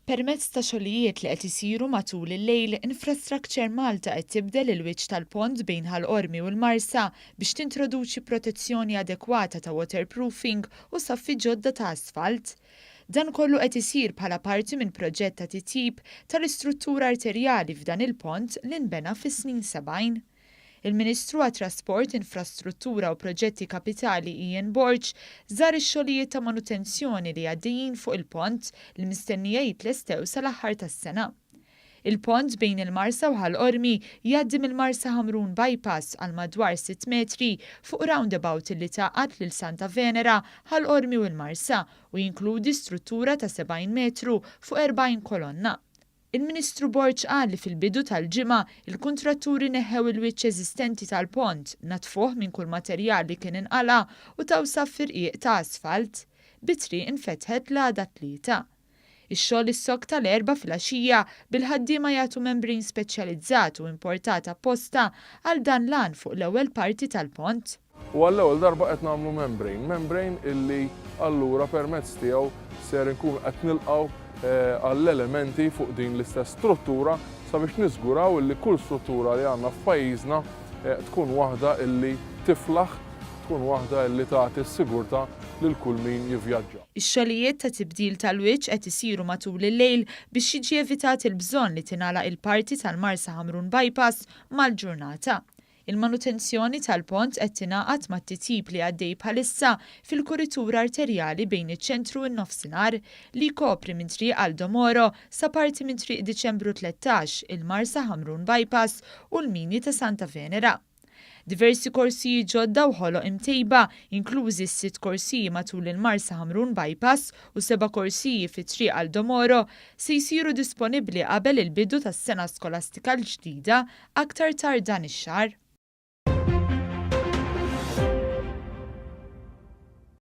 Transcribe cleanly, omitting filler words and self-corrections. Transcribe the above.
Permezz ta' xogħlijiet li qed isiru matul il-lejl, Infrastructure Malta qed tibdel il-wiċċ tal-pont bejn Ħal Qormi u l-Marsa biex tintroduċi protezzjoni adekwata ta' waterproofing u saffi ġodda ta' asfalt. Dan kollu qed isir bħala parti minn proġett ta' titjib tal-istruttura arterjali f'dan il-pont li nbena fis-snin 70. Il-Ministru għat-Trasport, Infrastruttura u Proġetti Kapitali Ian Borg żar ix-xogħlijiet ta' manutenzjoni li għaddejjin fuq il-pont li mistennija jitlestew sal-aħħar tas-sena. Il-pont bejn il-Marsa u Ħal Qormi jgħaddi mill-Marsa Ħamrun Bypass għal madwar 6 metri fuq roundabout li tgħaqqad lil Santa Venera, Ħal Qormi u l-Marsa u jinkludi struttura ta' 70 metru fuq 40 kolonna. Il-Ministru Borg qal li fil-bidu tal-ġimgħa, il-kuntratturi neħħew il-wiċċ eżistenti tal-pont, naddfuh minn kull materjal li kien inqala' u taw saff irqiq ta' asfalt. Bit-triq infetħet l-għada t-Tlieta. Ix-xogħol issokta l-Erbgħa filgħaxija bil-ħaddiema jagħtu membrane speċjalizzat u importat apposta għal dan l-għan fuq l-ewwel parti tal-pont. U għall-ewwel darba qed nagħmlu membrane, membrane illi allura permezz tiegħu ser inkunu qed nilqgħu għall-elementi fuq din l-istess struttura sabiex niżguraw illi kull struttura li għandna f'pajjiżna tkun waħda illi tiflaħ, tkun waħda illi tagħti s-sigurtà lil kull min jivvjaġġa. Ix-xogħlijiet ta' tibdil tal-wiċċ qed isiru matul il-lejl biex jiġi evitat il-bżonn li tingħalaq il-parti tal-Marsa Ħamrun Bypass mal-ġurnata. Il-manutenzjoni tal-pont qed tingħaqad mat-titjib li għaddej bħalissa fil-kuritur arterjali bejn iċ-ċentru u n-Nofsinhar, li jkopri minn Triq Aldo Moro sa parti minn Triq Diċembru 13, il-Marsa Ħamrun Bypass u l-mini ta' Santa Venera. Diversi korsiji ġodda u ħoloq imtejba, inklużi s-sitt korsiji matul il-Marsa Ħamrun Bypass u seba' korsiji fi Triq Aldo Moro, se jsiru disponibbli qabel il-bidu tas-sena skolastika l-ġdida aktar tard dan ix-xahar.